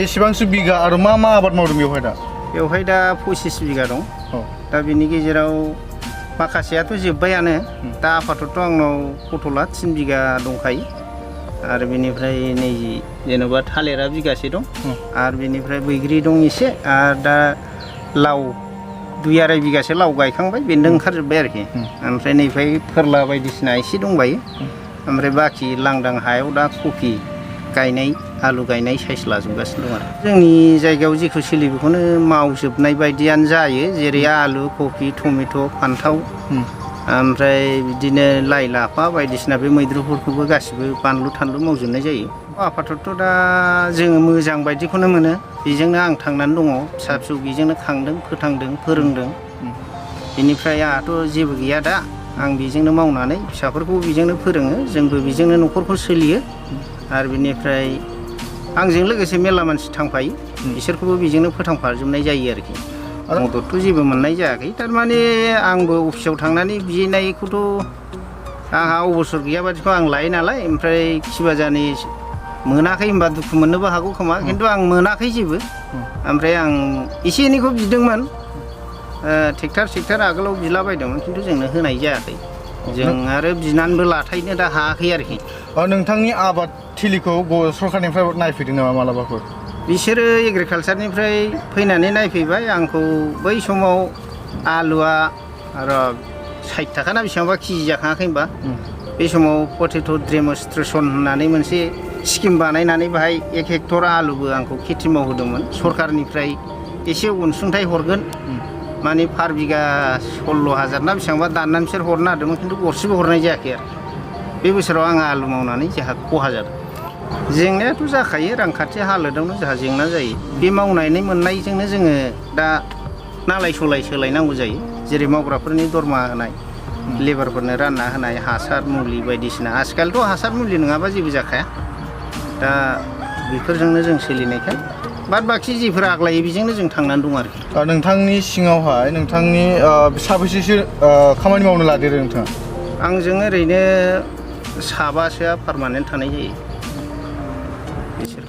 बेसेबांसो बिगा आरो मा आबाद मावदों बेवहाय दा? बेवहाय दा 25 बिगा दं। दा बिनि गेजेराव माखासेयाथ' जोब्बायानो। दा आपातत आंनाव पटला 3 बिगा दंखायो आरो बेनिफ्राय नै जेनेबा थालिरा बिगासे दं आरो बेनिफ्राय बैग्रि दं एसे आरो दा लाव 2-2.5 बिगासो लाव गायखांबाय बेन्दों ओंखारजोब्बाय आरोखि। ओमफ्राय नैफ्राय फोरला बायदिसिना एसे दंबायो। ओमफ्राय बाखि लांदां हायाव दा कफि गायनाय आलु गायनाय साइज लाजोबगासिनो दं आरो जोंनि जायगायाव जेखौ सोलियो बेखौनो मावजोबनाय बायदियानो जायो। जेरै आलु कफि टमेट' फान्थाव ओमफ्राय बिदिनो लाइ लाफा बायदिसिना बे मैद्रुफोरखौबो गासिबो बानलु थानलु मावजोबनाय जायो। आपातत दा जोङो मोजां बायदिखौनो मोनो। बेजोंनो आं थांनानै दङ। फिसा फिसौ बेजोंनो खांदों फोथांदों फोरोंदों। बेनिफ्राय आंहाथ' जेबो गैया दा आं बेजोंनो मावनानै फिसाफोरखौ बेजोंनो फोरोङो जोंबो बेजोंनो न'खरखौ सोलियो आरो बेनिफ्राय आंजों लोगोसे मेरला मानसि थांफायो बिसोरखौबो बेजोंनो फोथांफाजोबनाय जायो आरोखि। मददथ' जेबो मोननाय जायाखै थारमाने आंबो अफिसाव थांनानै बिनायखौथ' आंहा अबसर गैया बादिखौ आं लायो नालाय ओमफ्राय खिबाजानि मोनाखै होनबा दुखु मोननोबो हागौ खोमा खिन्थु आं मोनाखै जेबो। ओमफ्राय आं एसे एनैखौ बिदोंमोन ट्रेक्टर आगोलाव बिला बायदोंमोन खिन्थु जोंनो होनाय जायाखै। जों आरो बिनानैबो लाथायनो दा हायाखै आरोखि। नोंथांनि आबाद थिलिखौ सरखारनिफ्राय नायफैदों नामा मालाबाफोर? बिसोरो एग्रिकालसारनिफ्राय फैनानै नायफैबाय आंखौ बै समाव आलुआ र' 60 थाखा ना बेसेबांबा केजि जाखाङाखै होनबा बे समाव पटेट' डेमनस्ट्रेसन होननानै मोनसे स्किम बानायनानै बाहाय 1 हेक्टर आलुबो आंखौ खेथि मावहोदोंमोन। सरखारनिफ्राय एसे अनसुंथाइ हरगोन माने पार बिगा 16,000 ना बेसेबांबा दाननानै बिसोर हरनो नागिरदोंमोन खिन्थु गरसेबो हरनाय जायाखै आरो बे बोसोराव आङो आलु मावनानै जोंहा खहा जादों। जेंनायाथ' जाखायो रांखान्थि हालोदावनो जोंहा जेंना जायो। बे मावनानै मोननायजोंनो जोङो दा नालाय सलाय सोलायनांगौ जायो। जेरै मावग्राफोरनि दरमाहा होनाय लेबारफोरनो रानना होनाय हासार मुलि बायदिसिना आथिखालथ' हासार मुलि नङाबा जेबो जाखाया। दा बेफोरजोंनो जों सोलिनायखाय बाद बाखि जिफोर आग्लायो बेजोंनो जों थांनानै दं आरोखि। नोंथांनि सिङावहाय नोंथांनि साबेसेसो खामानि मावनो लादेरो नोंथाङा? आंजों ओरैनो 7 पारमानेन्ट थानाय जायो। बिसोर